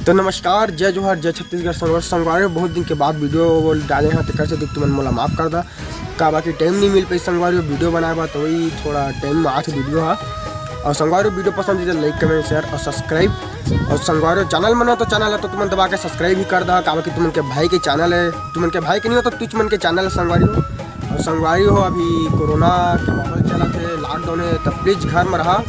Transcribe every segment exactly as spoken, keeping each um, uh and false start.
तो नमस्कार, जय जोहार, जय छत्तीसगढ़। संगवारी, संगवारी, बहुत दिन के बाद वीडियो डाले हंव, तेकर से तुमन मोला माफ कर दा। काबर कि टाइम नहीं मिल पाइस संगवारी, वीडियो बनाए बर, तो वही थोड़ा टाइम में आत वीडियो हा। और संगवारी, वीडियो पसंद आए तो लाइक, कमेंट, शेयर और सब्सक्राइब। और संगवारी, चैनल में नवा हो तो चैनल ला तो तुमन दबा के सब्सक्राइब ही कर दा, काबर कि तुमन के भाई के चैनल है, तुमन के भाई के नहीं हो तो तुच मन के चैनल है संगवारी हो। और संगवारी हो, अभी कोरोना के माहौल चलत हे, लॉकडाउन है, तो प्लीज घर में रहा।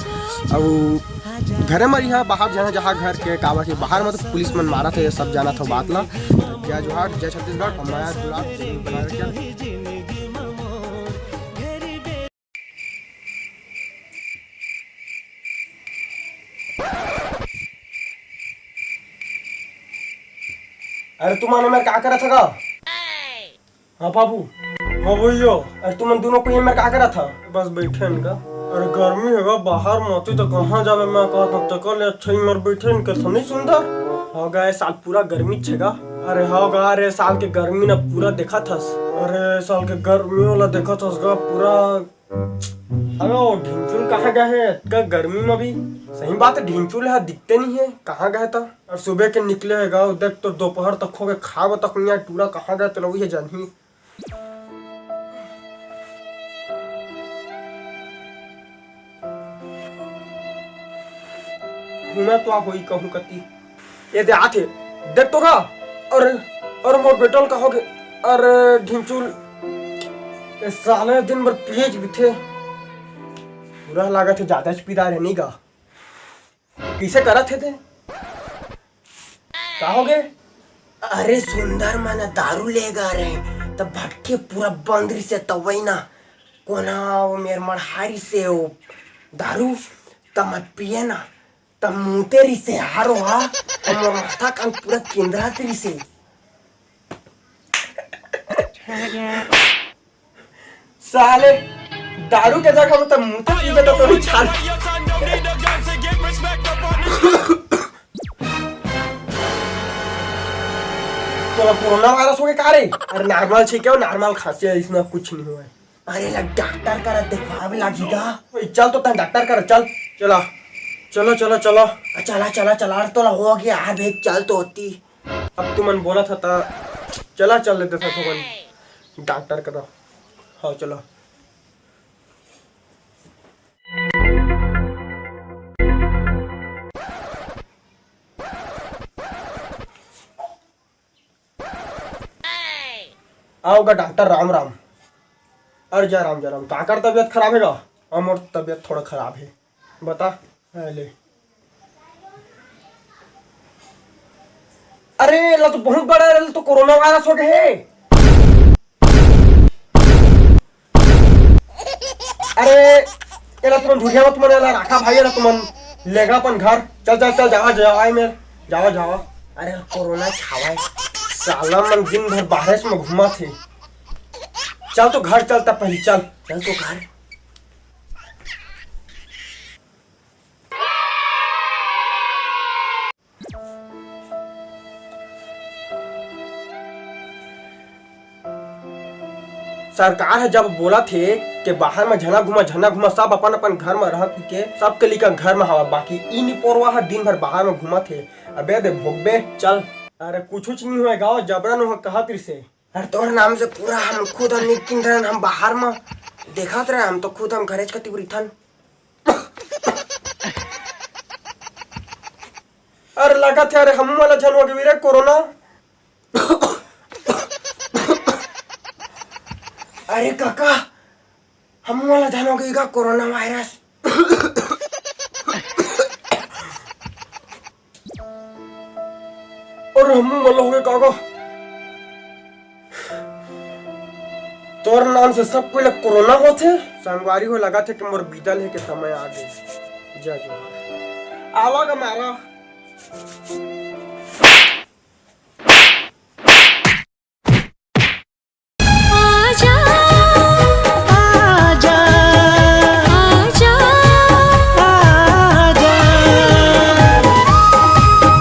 और घरे म रहिहा, बाहर जाना जहाँ घर के, काबर कि बाहर म तो पुलिस मन मारत हे, सब जानत हो बात ला। जय जोहार, जय छत्तीसगढ़, और मया दुलार जरूर बनाए रखिहा। अरे तुमन एमेर का करत हव गा? हाँ बाबू। हाँ भैया। अरे तुमन दोनों कोई एमेर का करत हव? बस बैठे हन गा। अरे गर्मी हे गा, बाहर म अति तो कहाँ जाबे, मैं कहत हंव तेकर ले अच्छा एमेर बैठे हन, कतना सुंदर। हाँ गा, ए साल पूरा गर्मी छे गा। अरे हाँ गा, अरे साल के गर्मी ना पूरा देखत हस। अरे साल के गर्मी वाला देखत हस गा पूरा। अबे वो ढिंचुल कहाँ गए हे? इतका गर्मी में भी। सही बात है, ढिंचुल है, दिखते नहीं है, कहाँ गए था? और सुबह के निकले है गा, देख तो दोपहर तक हो गए, खाब तक नहीं आए, टूरा कहाँ गए, तो वही जानही। घूमे तो आ होई कहूँ कती। ये दे आथे, देख तो का। अरे, अरे मोर बेटल का होगे? अरे ढिंचुल, ये साले दिन भर पिए के बिथे। बुरा लागत हे, ज्यादा च पीदार है नहीं गा। कैसे करत हे ते? का होगे? अरे सुंदर मन दारू ले गा रहे, तब भट्ठी पूरा बंद रहिसे, तब वही ना कोना वो मेर मढ़ारी से वो दारू, तब मैं पिए ना, तब मूते रहिसे हारो हा, तब मोर माथा कान पूरा केंद्रात रहिसे। साले, दारू के जगह में तो मूत पी के तो तोरी छाल। तोला कोरोना वायरस होगे का रे? अरे नॉर्मल छे क्या, नॉर्मल खांसी है, इसमें कुछ नहीं हुआ है। अरे ला डॉक्टर करा देखवावे लागी गा। ओए, चल तो तन डॉक्टर करा, चल। चला, चलो, चलो, चलो। आ, चला, चला, चला, अरे तोला हो गया यार, बे चल तो होती। अब तुमन बोला था ता, चला चल लेते था तुमन डॉक्टर करा। हाँ, चलो। आओ गा डॉक्टर, राम राम। अरे जय राम, जय राम। काकर तबीयत खराब हे गा? हाँ, मोर तबीयत थोड़ा खराब हे। बता। हाँ, ले। अरे, एला तो बहुत बड़ा, एला तो कोरोना वायरस होगे हे। अरे, एला तुमन धुरिया मत, तुमन एला राखा भाई, एला तुमन लेगा अपन घर। चल, चल, चल, जावा, जावा, आए मेर, जावा, जावा। अरे, कोरोना छावा हे। साला मन दिन भर बाहर में घूमत हे। चल तो घर चल, तब पहले चल। चल तो घर। सरकार ह जब बोलत हे कि बाहर म झन घूमा, झन घूमा, सब अपन अपन घर म रह, कि के सबके लइका घर म हवा, बाकी ई निपोरवा ह दिन भर बाहर म घूमत हे। अबे दे भोगबे, चल। अरे कुछुच नहीं होय गा, जबरन ओह कहत रिसे। अरे तोर नाम से पूरा हम खुद हम निकिन रहन, हम बाहर म देखत रहे, हम तो खुद हम घरेच कति उरिथन। अरे लगत हे, अरे हमू वाला झन होगे रे कोरोना। अरे काका, हमू वाला झन होगे गा कोरोना वायरस। अरे हमू वाला होगे काका। तोर नाम से सब कोई ला कोरोना होथे। संगवारी हो, लगत हे कि मोर बिदा लेहे के समय आ गे। जय जोहार। आवा गा मारा।